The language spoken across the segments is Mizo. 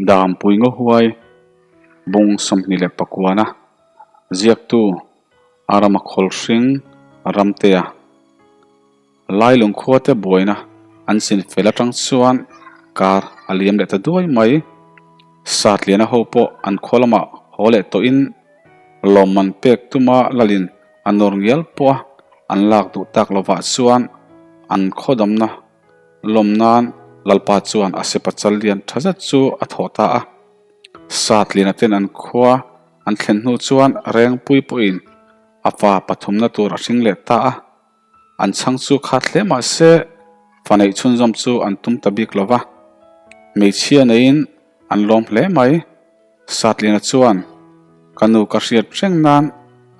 Dampui Ngawhuai bung 29-a ziaktu Arama Khawlhring Ramtea Lailung khuate buaina an chin fel atang chuan kar a liam leh ta duai mai. Satliana ho pawh an khaw lamah haw leh tawhin lawmman pek tuma lalin a nawr ngial pawh a an lak duh tak lovah chuan an khaw damna lawm nan Lalpa chuan a sepa chal lian tha zet chu a thawh ta a. Satliana ten an khua an thlen hnu chuan Rengpui pawhin a fa pathumna tur a hring leh ta a. An chhang chu khat hle mah se fa neih chhunzawm chu an tum ta bik lo va, hmeichhia neiin an lawm hle mai. Satliana chuan, Ka nu ka hriat reng nan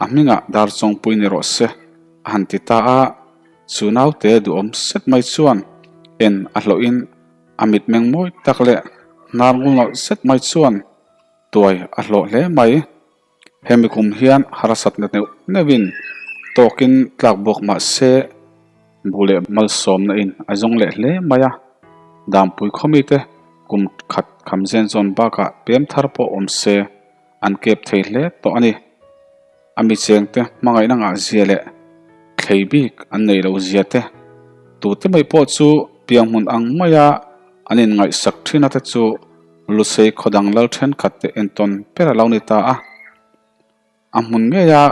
a hmingah dar chawngpui ni rawh se, a han ti ta a. Chu naute duhawm set mai chuan en a hlawhin a mitmeng mawi tak leh hnar ngul nalh set mai chuan tuai a hlawh hle mai. Hemi kum hian harsatna neuh neuhin tawkin tlak bawk mah se bu leh malsawmna in a zawng leh hle mai a, Dampui khawmite kum khat kham zen zawn bakah pem thar pawh awm se an kep thei hle tawh a ni. A mi chengte hmangaihna ngah zia leh thlei bik an neih loh zia te, tute mai pawh chu pianghmun ang maia an inngaihsak thin a te chu Lusei khaw dang lal thenkhat te entawn ber a lo ni ta a, a hmun ngeia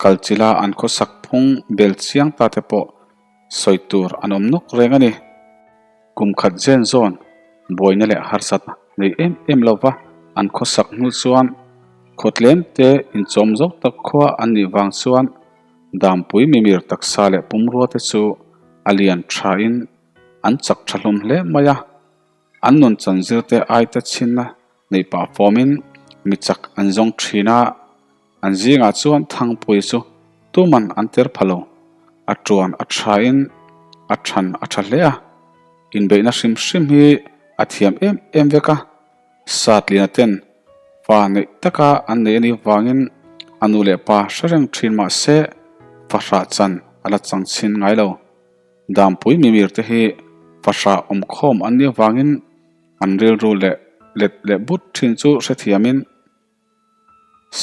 kal chila an khawsak phung bel chiang ta te pawh sawi tur an awm nawk reng a ni. Kum khat zen zawn buaina leh harsat nei em em lova an khawsak hnu chuan khaw tlem te inchawm zo tak khua an nih vang chuan Dampui mimir taksa leh pumrua te chu a lian thain an chak tha hlawm hle mai a. An nun chan zirte aite chhinna neih pah fawmin mi chak an zawng thin a, an zingah chuan Thangpui chu tuman an ter pha lo. A tuan a thain a than a tha hle a, inbeihna hrim hrim hi a thiam em em vek a, Satliana ten fa neih taka an nei anih vangin a nu leh pa hre reng thin mah se fahrah chan a la chang chhin ngai lo. Dampui mimir te hi fahrah awmkhawm an nih avangin an rilru leh let leh but thin chu hrethiamin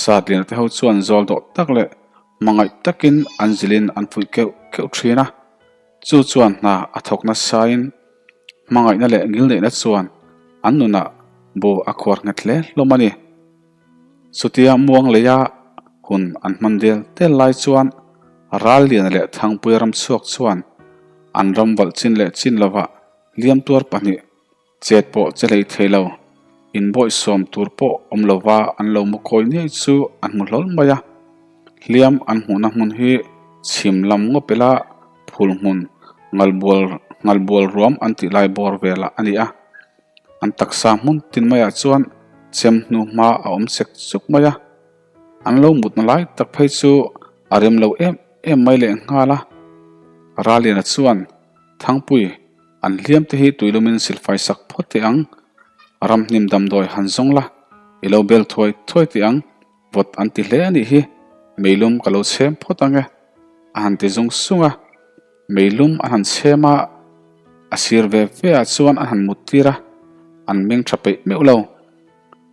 Satliana te ho chuan zawl dawh tak leh hmangaih takin an zilhin an fuih keuh keuh thin a, chu chuan hna a thawk nasain hmangaihna leh ngilneihna chuan an nunah bu a khuar nghet hle hlawm a ni. Chutia muang leia hun an hman del tel lai chuan Ralliana leh Thangpuia ram chhuak chuan an ram valh chin leh chin lovah hliam tuar pahnih chet pawh che hlei thei lo, inbawihsawm tur pawh awm lova an lo mu kawi ngei chu an hmu hlawl mai a. Hliam an hmuhna hmun hi chhim lam ngawpela phul hmun ngalbual ngalbual ruam an tih lai bawr velah a ni a. An taksa hmun tin maiah chuan chem hnu hma a awm chek chuk mai a, an lo mutna lai tak phei chu a rem lo em em mai leh nghal a. Raliana chuan Thangpui an hliam te hi tuilumin silfai sak phawt teh ang, ramhnim damdawi han zawng la, i lo bel thuai thuai teh ang, vawt an ti hle a nih hi, meilum ka lo chhem phawt ang e, a han ti zung sung a. Meilum an han chhem a, a sir ve ve ah chuan an han mut tir a, an meng tha peih meuh lo.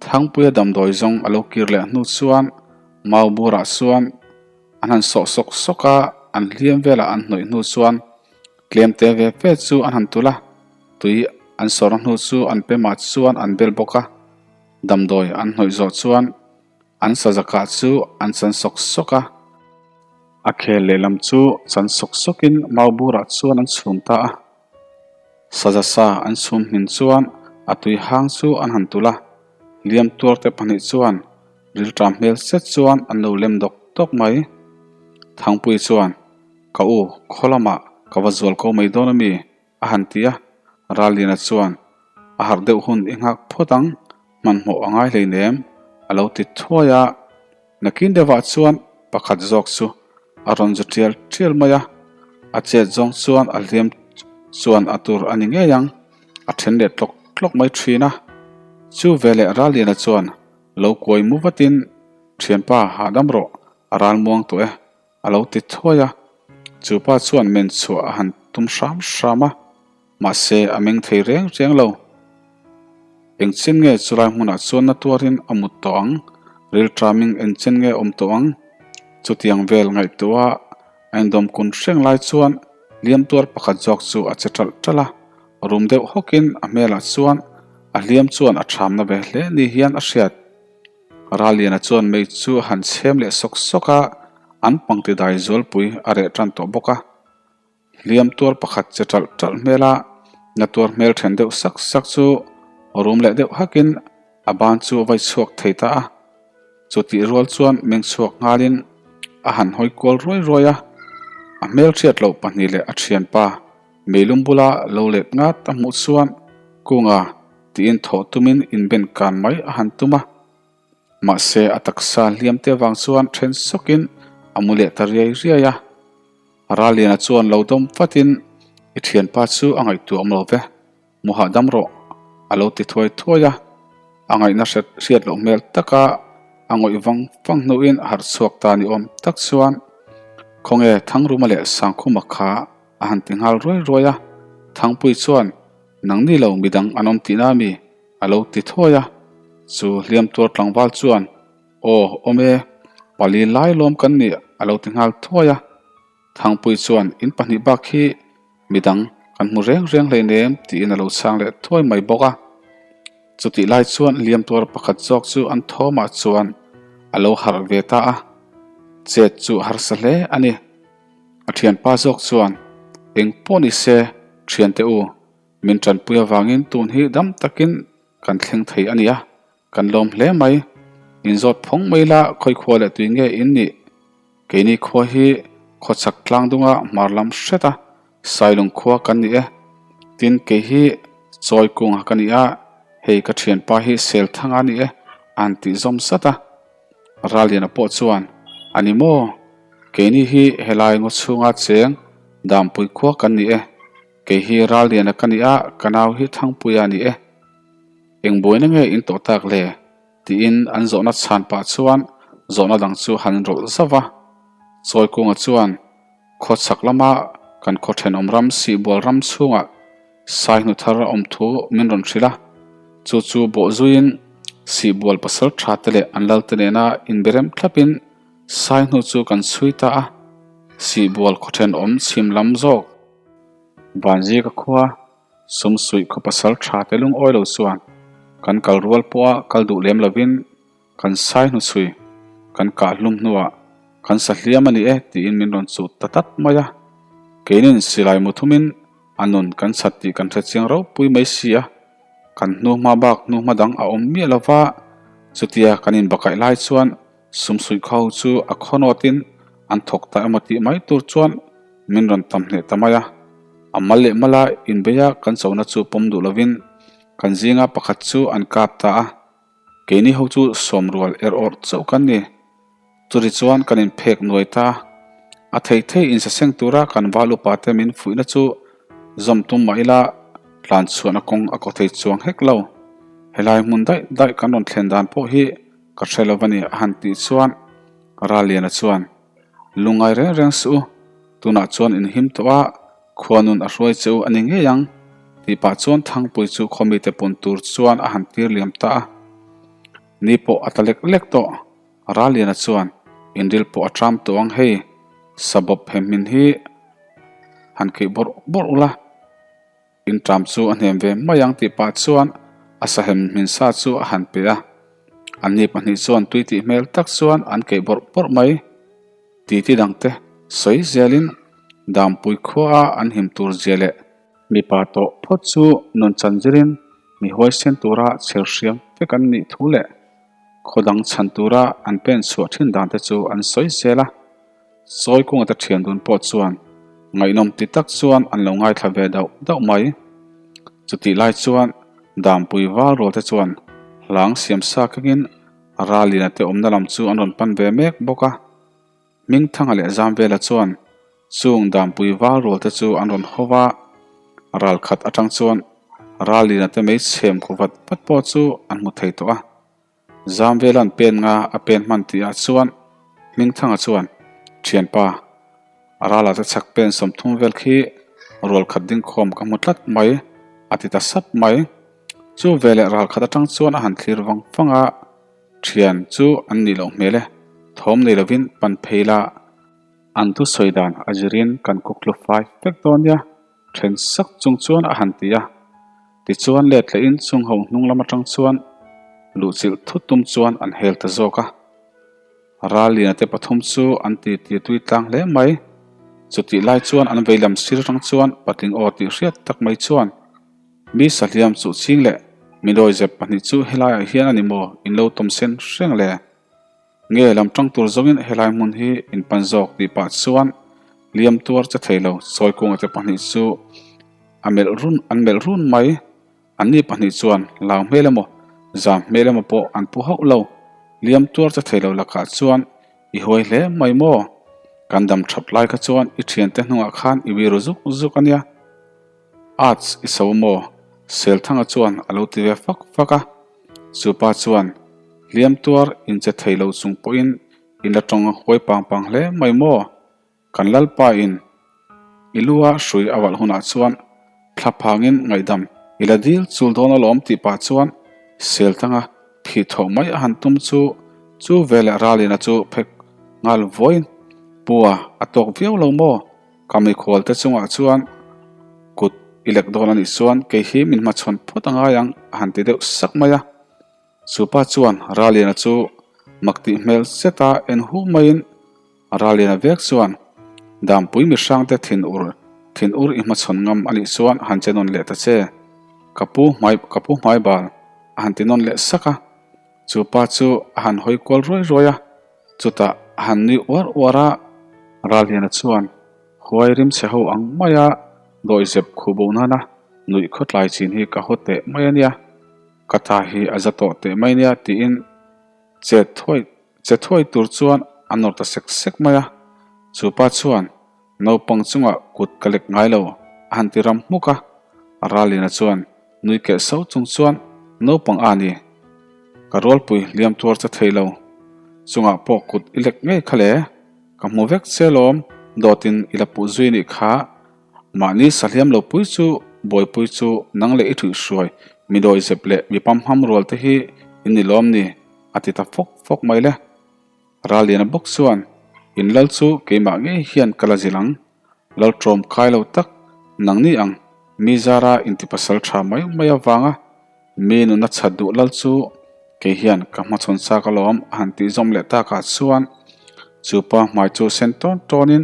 Thangpuia damdawi zawng a lo kir leh hnu chuan mau burah chuan an han sawh sawk sawk a, an hliam velah an hnawih hnu chuan tlem te ve ve chu an han tulh a, tui an sawrna hnu chu an pemah chuan an bel bawk a, damdawi an hnawih zawh chuan an sazakah chu an chan sawk sawk a. A khel lehlam chu chan sawk sawkin mau burah chuan an chhum ta a. Saza sa an chhum hmin chuan a tui hang chu an han tulh a, hliam tuar te pahnih chuan rilṭam hmel set chuan an lo lem dawk dawk mai. Thangpui chuan, Ka u, khaw lamah ka va zual ko mai dawn a mi? a han ti a, Ralliana chuan, A harh deuh hun i nghak phawt ang, hmanhmawh a ngai hleinem, a lo ti thuai a. Nakin deuhah chuan pakhat zawk chu a rawn zu tial tial mai a, a chet zawng chuan a hliam chuan a tur a ni ngei ang, a then leh tlawk tlawk mai thin a. Chu veleh Ralliana chuan lo kuai mu vatin, Thianpa, hahdam rawh, a ral muang tawh e, A lo ti thuai a, chu pa chuan men chhuah a han tum hram hram a, mahse a meng thei reng reng lo. Engchen nge chulai hmunah chuan na tuarin a mut tawh ang? Rilṭaming engchen nge awm tawh ang? Chutiang vel ngaihtuah a indawm kun hreng lai chuan hliam tuar pakhat zawk chu a che ṭalh ṭalh a, rum deuh hawkin a hmelah chuan a hliam chuan a ṭhamna ve hle ni hian a hriat. Ralliana chuan mei chu a han chhem leh sawk sawk a, an pangti dai zualpui a reh ṭan tawh bawk a. Hliam tuar pakhat che ṭalh ṭalh hmel a, na tuar hmel ṭhen deuh sak sak chu rum leh deuh hakin a ban chu a vai chhuak thei ta a. Chutih rual chuan meng chhuak nghalin a han hawi kual ruai ruai a, a hmelhriat loh pahnih leh a ṭhianpa meilum bula lo let ngat a hmuh chuan Kunga tiin thawh tumin inben kan mai a han tum a. Mahse a taksa hliam te vang chuan ṭhen sawkin a mu leh ta riai riai a. Ralliana chuan lo dawm fatin i thianpa chu a ngaihtuah awm lo ve, mu hahdam rawh a lo ti thuai thuai a. A ngaihna hret hriat loh hmel taka a ngawih vang vang hnuin a harh chhuak ta ni awm tak chuan khawnge Thangruma leh Sangkhuma kha a han ti nghal ruai ruai a. Thangpui chuan nangni lo midang an awm tihna mi a lo ti thuai a. Chu hliam tuar tlangval chuan Aw, awm e, pali lai lawm kan nih a lo ti nghal thuai a. Thangpui chuan in pahnih bak hi midang kan hmu reng reng hleinem tiin a lo chhang leh thuai mai bawk a. Chutih lai chuan liam tuar pakhat zawk chu an thawmah chuan a lo harh ve ta a, chet chu a harsa hle a ni. A thianpa zawk chuan, Eng pawh ni se, thiante u, min tanpui avangin tun hi dam takin kan thleng thei a nia, Kan lawm hle mai. In zawt phawng mai la khawi khua leh tui nge in nih? Keini khua hi khawchhak tlang dunga hmar lam hret a, Sailung khua kan ni e. Tin, kei hi Chawi kunga ka ni a, hei ka thianpa hi Selthanga a ni e, a han tih zawm zat a. Ralliana pawh chuan, A ni maw? Keini hi helai ngaw chhunga cheng Dampui khua kan ni e. Kei hi Ralliana ka ni a, ka nau hi Thangpuia a ni e. Eng buaina nge in tawh tak le? tiin an zawhna chhan pah chuan zawhna dang chu han rawlh zauh va. Chawikunga chuan khaw chhak lama kan khaw thenawm ram Sihbual ram chhungah sai hnu thar a awm thu min rawn hrilh a, chu chu bawh zuiin Sihbual pasal tha te leh an lalte nena inberem thlapin sai hnu chu kan chhui ta a, Sihbual khaw thenawm chhim lam zawk Vanzika khua Sumsuih khaw pasal tha te lungawi lo chuan kan kal rual pawha kal duh lem lovin kan sai hnuchhui kan kah hlum hnuah kan sa hliam a ni e tiin min rawn chuh ta tlat mai a. Keinin silai mu thumin a nun kan chhat tih kan hre chiang ropui mai si a, kan hnuhma bak hnuhma dang a awm miah lova, chutia kan inbakaih lai chuan Sumsuih kho chu a khawnawtin an thawk ta emaw tih mai tur chuan min rawn tam hneh ta mai a. A mal leh mala inbeia kan chona chu pawm duh lovin kan zinga pakhat chu an kap ta a. Keini ho chu sawm rual er awrh chauh kan ni. Churi chuan kan inphek nuai ta. A thei thei insaseng tura kan val upa te min fuihna chu zawm tum mah ila tlan chhuahna kawng a kaw thei chuang hek lo. Helai hmun daih daih kan rawn thlen dan pawh hi Ka hre lo a ni a han tih chuan Ralliana chuan, Lungngai reng reng suh u, tunah chuan in him tawh a, khua nun a hruai che u a ni ngei ang, tih pah chuan Thangpui chu khawmite pun tur chuan a han tir liam ta a. Ni pawh a ta lek lek tawh, Ralliana chuan, Inril pawh a ṭam tawh ang hei, sabawp he hmin hi han keih bawrh bawrh ula, Inṭam chu a hnem ve mai ang tih pah chuan a sahem hminsa chu a han pe a. Anni pahnih chuan tui tih hmel tak chuan an keih bawrh bawrh mai. Titi dangte sawi zelin Dampui khuaa an him tur zia leh mipa tawh phawt chu nun chan zirin mi huaisen tura chher hriam vek an nih thu leh khaw dang chhan tura an pen chhuah thin dante chu an sawi zel a. Sawi kunga te thian dun pawh chuan ngaihnawm ti tak chuan an lo ngaithla ve dauh dauh mai. Chutih lai chuan Dampui val rual te chuan hlang siam sa kengin Ralina te awmna lam chu an rawn pan ve mek bawk a. Hmingthanga leh Zamvela chuan chung Dampui val rual te chu an rawn haw a, ral khat atang chuan Ralina te mei chhem khu vat vat pawh chu an hmu thei tawh a. Zamvela'n pen nga a pen hman tih ah chuan Hmingthanga chuan, Thianpa, a rala te chhak pen 30 vel khi rual khat ding khawm ka hmu tlat mai, a ti ta sap mai. Chu veleh ral khat atang chuan a han thlir vang vang a, thian chu an nih loh hmel e, thawm nei lovin pan phei la, an thusawi dan a zirin kan kawklu fai vek dawn nia, then sak chung chuan a han ti a. Tichuan let lehin chung ho hnung lam atang chuan luhchilh thut tum chuan an hel ta zawk a. Ralliana te pathum chu an ti ti tui tlang hle mai. Chutih lai chuan an veilam sir atang chuan patling aw tih hriat tak mai chuan mi sahliam chuh ching leh midawi zep pahnih chu helaiah hian a ni maw in lo tawm sen hreng le? Nge lam tang tur zawngin helai hmun hi in pan zawk tih pah chuan liam tuar che thei lo Sawikunga te pahnih chu a melh run an melh run mai. Anni pahnih chuan lau hmel emaw zam hmel emaw pawh an pu hauh lo. Liam tuar che thei lo lakah chuan i huai hle mai maw? Kan dam thap lai kha chuan i thiante hnungah khan i wi ru zuk zuk a nia. Arts i so maw? Selthanga chuan a lo ti ve fak fak a. Chupa chuan hliam tuar in che thei lo chung pawhin in la tawng huai pang pang hle mai maw? Kan Lalpa in i lua hrui a valh hunah chuan thla phangin ngaihdam i la dil chul dawn alawm tih pah chuan Selthanga phih thawh mai a han tum chu chu veleh Ralina chu phek nghal vawiin Pua a tawk viau lo maw? Ka mikhual te chungah chuan kut i lek dawn a nih chuan kei hi min hmachhawn phawt a ngai ang a han ti deuh sak mai a. Chupa chuan Raliana chu mak tih hmel zeta en hu maiin Raliana vek chuan Dampui mihrangte thin ur thin ur i hmachhawn ngam a nih chuan han che nawn leh ta che. Ka pu hmai ka pu hmai bal a han ti nawn leh sak a. Chupa chu a han hawi kual ruai ruai a. Chutah a han nui uar uar a, Ralliana chuan huai rim chhe ho ang maia dawihzep khuh bo nana nuih khawtlai chin hi ka haw teh mai a nia, ka ta hi a za tawh teh mai nia tiin che thuai che thuai tur chuan a nawr ta sek sek mai a. Chupa chuan Naupang chungah kut ka lek ngai lo, a han ti ram hmuk a. Ralliana chuan nui keh so chung chuan naupang a ni. Ka rualpui hliam tuar che thei lo. Chungah pawh kut i lek ngei kha le. Ka hmu vek che lawm, dawtin i la puh zui nih kha. Mahni sahliam lo pui chu buaipui chu nang leh i thuihhruai, mi dawihzep leh mi pamham rual te hi in ni lawm ni, a ti ta fawk fawk mai le. Ralliana bawk chuan, In lal chu keimah ngei hian ka la zil ang. Lal ṭawm kai lo tak, nangni ang, mi zara inti pasal ṭha mai mai avanga mi nuna chhat duh lal chu kei hian ka hmachhawn chak alawm a han tih zawm leh takah chuan chu pa hmai chu sen tawn tawnin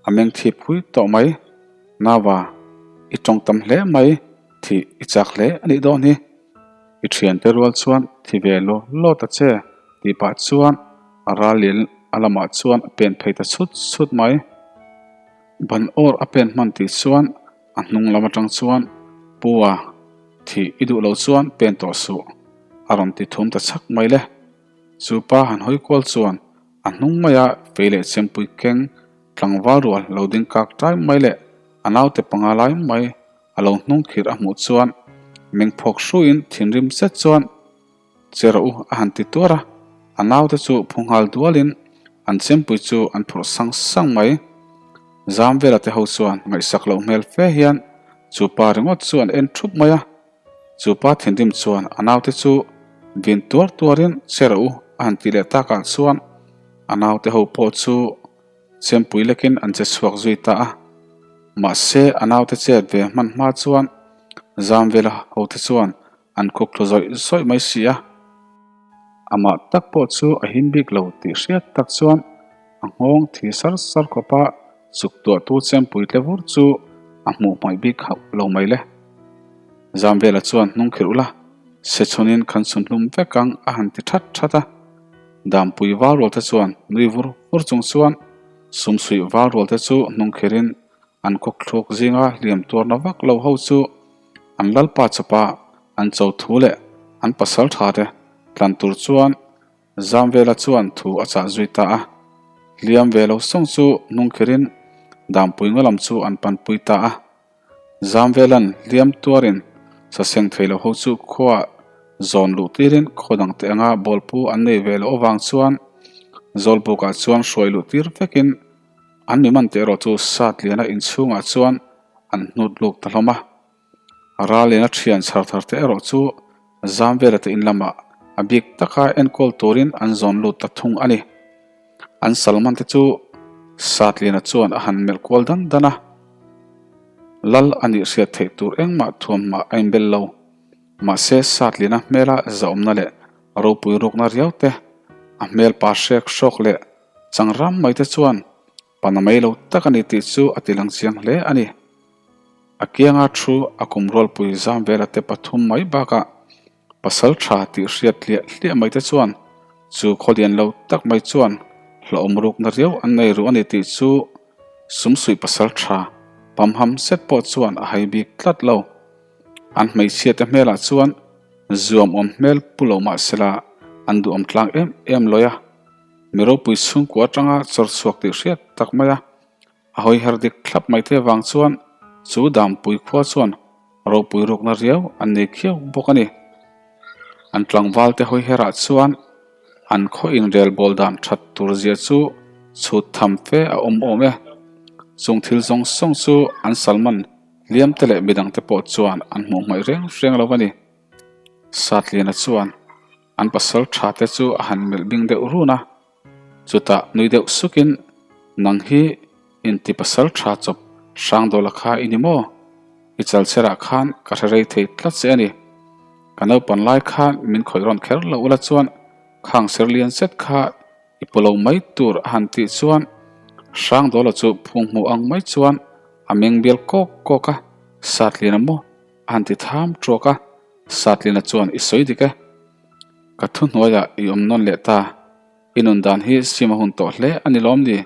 a meng thip hui tawh mai. Nava, i tawng tam hle mai, thih i chak hle a nih dawn hi. I thiante rual chuan thi ve law law ta che tih pah chuan a ral lian a lamah chuan a pen phei ta chhut chhut mai. Ban awr a pen hman tih chuan a hnung lam atang chuan Pua, thih i duh lo chuan pen tawh suh a rawn ti thum ta chhak mai le. Chu pa han hawi kual chuan a hnung maia fei leh chempui keng tlangval rual lo ding kak tai mai leh a naute panga lai mai A lo hnung khirh a hmuh chuan meng phawk hruiin thinrim zet chuan che rawh u a han ti tuar a, a naute chu phu nghal dualin an chempui chu an phurh sang sang mai. Zam vela te ho chuan ngaihsak loh hmel fe hian chu pa ringawt chu an en thup mai a, chu pa thinrim chuan a naute chu vin tuar tuarin che rawh u a han ti leh takah chuan a naute ho pawh chu Chempui lekin an che chhuak zui ta a, mahse a naute chet ve hman hma chuan Zamvela hote chuan an kuk thlu zawih zawih mai si a. Amah tak pawh chu a him bik lo tih hriat tak chuan a nghawng thi sar sar khawpa chuk tuahtu Chempui tle vur chu a hmuh hmaih bik hauh lo mai le. Zamvela chuan hnung khirh ula, Sechhunin khan chhun hlum vek ang a han ti that that a. Dampui val rual te chuan nui vur vur chung chuan sumsuih val rual te chu hnung khirin an kawkthluk zinga hliam tuarna vak lo ho chu an lalpa chawpa an cho thu leh an pasal tha te tlan tur chuan Zamvela chuan thu a chah zui ta a. Hliam ve lo sawng chu hnung khirin Dampui ngaw lam chu an panpui ta a. Zamvelan hliam tuarin saseng thei lo ho chu khuaah zawn luh tirin khaw dang te anga bawlpu an nei ve loh avang chuan Zawlbukah chuan hruai luh tir vekin an mi man te erawh chu Satliana inchhungah chuan an hnut luk ta hlawm a. Ralliana thian chhar thar te erawh chu. Zamvela te in lamah a bik taka enkawl turin an zawn lut ta thung a ni. An Salman te chu Satliana chuan a han melh kual dan dan a, Lal a nih hriat theih tur engmah thuamhmah a inbel lo. Mahse Satliana hmela zahawmna leh ropui rukna riau te, a hmel pa hrek hrawk leh chang ram mai te chuan pana mai lo tak a ni tih chu a ti lang chiang hle a ni. A kianga thu a kum rualpui zam vela te pathum mai bakah pasal tha tih hriat hliah hliah mai te chuan chu khawlian lo tak mai chuan hlauhawm rukna riau an nei ruh a ni tih chu sumsuih pasal tha pamham zet pawh chuan a hai bik tlat lo. An hmeichhia te hmelah chuan zuamawm hmel pu lo mahsela an duhawm tlang em em lawi a, mi ropui chhungkua atanga chawr chhuak tih hriat tak mai a. A hawi her dik thlap mai te vang chuan chu Dampui khua chuan ropui rukna riau an nei khiau bawk a ni. An tlangval te hawi herah chuan an khaw inrel bawl dan that tur zia chu chhut tham fe a awm awm e. Chung thil zawng zawng chu an Salman hliam te leh midang te pawh chuan an hmuh hmaih reng reng lo a ni. Satliana chuan an pasal tha te chu a han melh bing deuh run a. Chutah nui deuh sukin, Nang hi inti pasal tha chawp Hrangdawla kha i ni maw? I chalchherah khan ka hre rei thei tlat che a ni. Ka naupan lai khan min khawih rawn kher lo ula chuan khang ser lian zet kha i pu lo mai tur a han tih chuan Hrangdawla chu phung hmu ang mai chuan a meng bial kawk kawk a, Satliana maw? a han ti tham ṭuak a, Satliana chuan i sawi dik e. Ka thuhnuaiah i awm nawn leh ta. I nun dan hi sim a hun tawh hle a ni lawm ni?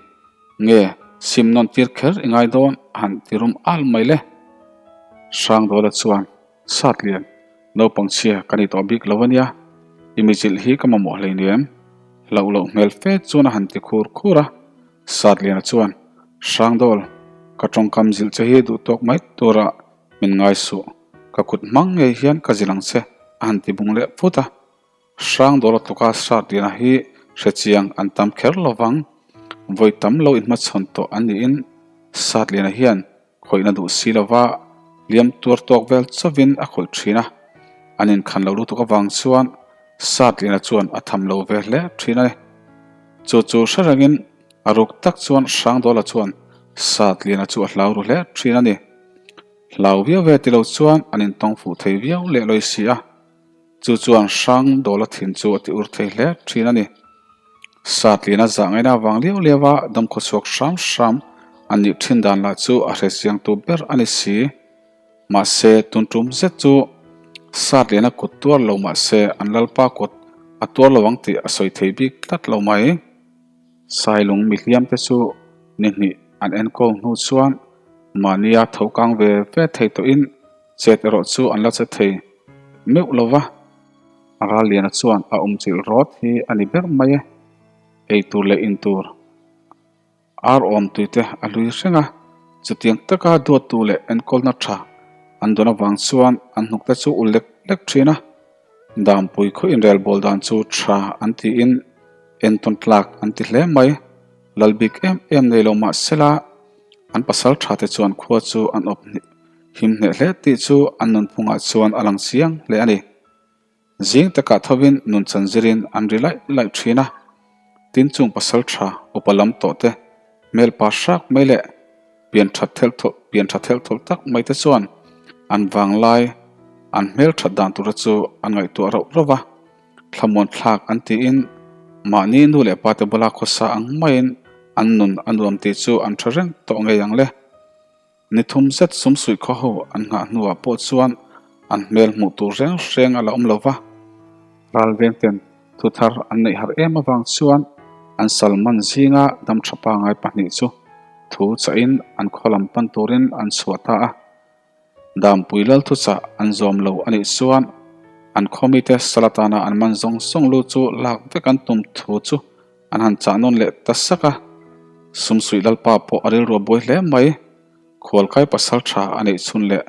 Nge sim nawn tir kher i ngai dawn a han ti rum al mai le. Hrangdawla chuan, Satlian, naupang chhia ka ni tawh bik lo a nia. I michilh hi ka mamawh hleinem. Hlauh loh hmel fe chuan a han ti khur khur a. Satliana chuan, Hrangdawl, ka tawngkam zilh che hi duh tawk mai tura min ngai suh. Ka kut hmang ngei hian ka zil ang che, a han ti bung leh phut a. Hrangdawla tluka Satliana hi hrechiang an tam kher lo vang. Vawi tam lo inhmachhawn tawh an niin Satliana hian khawihna duh si lova hliam tuar tawk vel chauhin a khawih thin a. An inkhan lo lutuk avang chuan Satliana chuan a tham lo ve hle thin a ni. Chu chu hre rengin a ruk tak chuan Hrangdawla chuan Satliana chu a hlau ru hle thin a ni. Hlau viau ve ti lo chuan an intawng fuh thei viau leh lawi si a. Chu chuan hrang dawla thin chu a ti ur thei hle thin a ni. Satlina zah ngaina avang liau liau a damkhaw chhuak hram hram an nih thin dan lah chu a hre chiangtu ber a ni si. Mahse, tun tum zet chu Satliana kut tuar lo mahse an lalpa kut a tuar lo ang tih a sawi thei bik tlat lo mai. Sailung mihliam te chu ni hnih an enkawl hnu chuan mahnia tho kang ve ve thei tawhin chet erawh chu an la che thei meuh lo va. Ralliana chuan a awmchilh rawt hi a ni ber mai e, ei tur leh in tur. Ar awm tuite a hlui hreng a, chutiang taka duattu leh enkawlna tha an dawn avang chuan an hnukte chu ul lek lek thin a. Dampui khaw inrel bawl dan chu tha an tiin entawn tlak an ti hle mai. Lal bik em em nei lo mah sela an pasal tha te chuan khua chu an awp him hneh hle tih chu an nunphungah chuan a lang chiang hle a ni. Zing takah thovin nun chan zirin an ri laih laih thin a, tin chung pasal tha upa lam tawh te hmel pa hrak mai leh pian that thelh thawlh pian tha thelh thawlh tak mai te chuan an vanglai an hmel that dan tura chu an ngaihtuah rauh rauh va, thlamuan thlak an tiin mahni nu leh pa te bula khawsa ang maiin an nun a nuam tih chu an tha reng tawh ngei ang le. Ni thum zet sumsuih khaw ho an nghah hnuah pawh chuan an hmel hmuh tur reng reng a la awm lo va. Ralveng ten thu thar an neih harh em avang chuan an Salman zinga dam tha pangai pahnih chu thu chahin an khaw lam pan turin an chhuah ta a. Dampui lal thuchah an zawm lo a nih chuan an khaw mite sal atana an man zawng zawng lu chu lak vek an tum thu chu An han chah nawn leh ta sak a, Sumsuih Lalpa pawh a rilru a buai hle mai. Khualkai pasal tha a neih chhun leh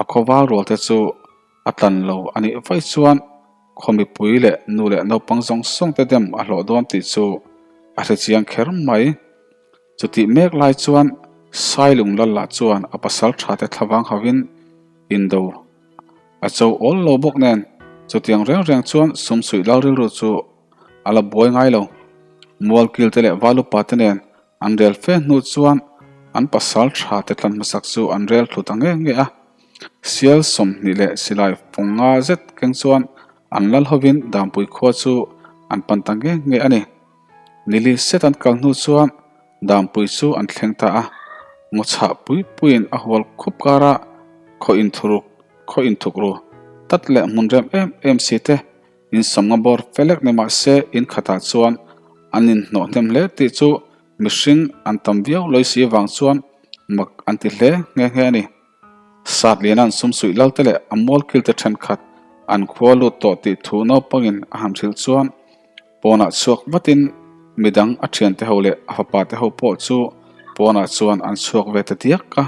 a khawval rual te chu a tlan lo a nih vaih chuan khaw mipui leh nu leh naupang zawng zawng te dem a hlawh dawn tih chu a hre chiang kher mai. Chutih mek lai chuan Sailung Lalla chuan a pasal tha te thlavang hauhin indo a cho awl lo bawk nen. Chutiang reng reng chuan sumsuih lal rilru chu a la buai ngai lo. Mualkil te leh Valupa te nen an rel fe hnu chuan an pasal tha te tlan hmasak chu an rel thlu ta nge nge a. Sial 20 leh silai fawng nga zet keng chuan an lal hovin Dampui khua chu an pan ta nge nge a ni. Nili set an kal hnu chuan Dampui chu an thleng ta a, ngaw chhah pui puiin a hual khup kara khaw inthuruk khaw inthuk ru tat leh hmun rem em em si te insawmnga bawr felek ni mah se in khatah chuan an inhnawh hnem hle tih chu mihring an tam viau lawi si vang chuan mak an ti hle nghe nghe a ni. Satliana'n sumsuih lalte leh a mualkilte thenkhat an khua lut tawh tih thu naupangin a han hrilh chuan Pawnah chhuak vatin midang a thiante ho leh a fapa te ho pawh chu pawnah chuan an chhuak ve ta diak a.